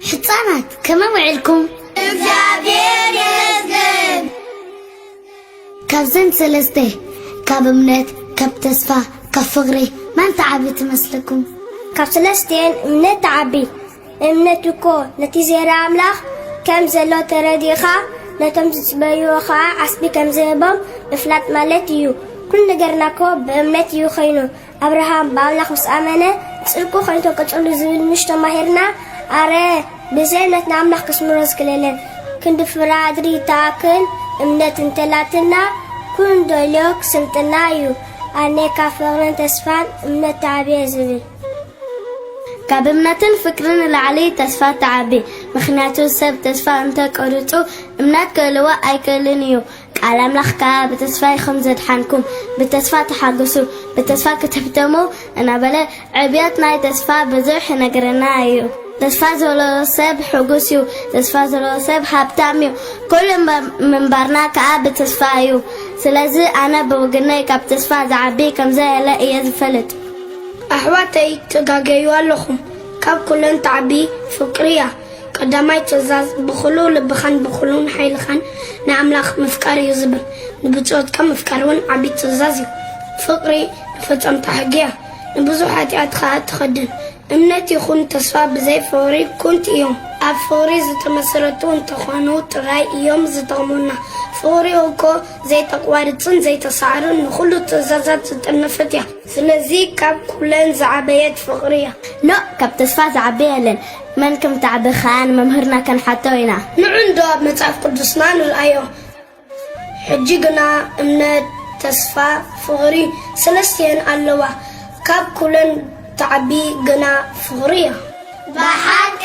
ሕጻናት ከመይ ውዒልኩም? እግዚኣብሔር ይመስገን። ካብዘን ሰለስተ፣ ካብ እምነት፣ ካብ ተስፋ፣ ካብ ፍቕሪ፣ መን ትዓቢ ትመስለኩም? ካብ ሰለስቲኤን እምነት ትዓቢ። እምነት እኮ ነቲ ዘይርኣ ኣምላኽ ከም ዘሎ ተረዲእኻ፣ ነቶም ዝጽበይዎ ኸኣ ዓስቢ ከም ዝህቦም ምፍላጥ ማለት እዩ። ኩሉ ነገርና እኮ ብእምነት እዩ ኸይኑ። ኣብርሃም ብኣምላኽ ምስ ኣመነ፣ ጽድቁ ኸይኑ ተቐጽሉ ዝብል ምሽ ተማሂርና። ኣረ፣ ብዘይ እምነት ንኣምላኽ ክስምሮ ዝክለለን ክንዲ ፍራድሪ ተኣክል እምነት እንተላትና፣ ኩን ደልዮ ክስልጥና እዩ። ኣነ ካብ ፍቕርን ተስፋን እምነት ተዓብየ ዝብል። ካብ እምነትን ፍቅርን ንላዕሊ ተስፋ ተዓቢ። ምኽንያቱ ሰብ ተስፋ እንተ ቆሪጹ እምነት ክህልዎ ኣይክእልን እዩ። ቃል ኣምላኽ ከኣ ብተስፋ ኢኹም ዘድሓንኩም፣ ብተስፋ ተሓግሱ፣ ብተስፋ ክትህብተሙ እናበለ ዕብየት ናይ ተስፋ ብዙሕ ይነግረና እዩ። ተስፋ ዘለዎ ሰብ ሕጉስ እዩ። ተስፋ ዘለዎ ሰብ ሃብታም እዩ። ኩሉ እምባ-፣ ምንባርና ከኣ ብተስፋ እዩ። ስለዚ ኣነ ብወገነይ ካብ ተስፋ ዝዓቢ ከምዘየለ እየ ዝፈልጥ። ኣሕዋተይ ትጋገዩ ኣለኹም። ካብ ኩለን ተዓቢ ፍቅሪ እያ። ቀዳማይ ትእዛዝ ብኹሉ ልብኻን ብኹሉን ሓይልኻን ንኣምላኽ ምፍቃር እዩ ዝብል። ንብጾትካ ምፍቃር እውን ዓቢ ትእዛዝ እዩ። ፍቅሪ ንፈጸምታ ሕጊ እያ። ንብዙሕ ሓጢኣት ኸኣ ትኸድን። እምነት ይኹን ተስፋ ብዘይ ፍቕሪ ኩንት እዮም። ኣብ ፍቕሪ ዝተመሰረቱ እንተኾኑ ጥራይ እዮም ዝጠቕሙና። ፍቕሪ እኮ ዘይተቋርጽን ዘይተሳዕርን ንኹሉ ትእዛዛት ዝጥንፍት እያ። ስለዚ ካብ ኩለን ዝዓበየት ፍቕሪ እያ። ኖእ፣ ካብ ተስፋ ዝዓቢ የለን። መን ከም ተዓቢ ኸኣ ንመምህርና ከንሓቶ ኢና። ንዑ እንዶ ኣብ መጽሓፍ ቅዱስና ንርኣዮ። ሕጂ ግና እምነት፣ ተስፋ፣ ፍቕሪ ሰለስቲኤን ኣለዋ። ካብ ኩለን ተዓቢ ግና ፍቕሪ እያ። ብሓቂ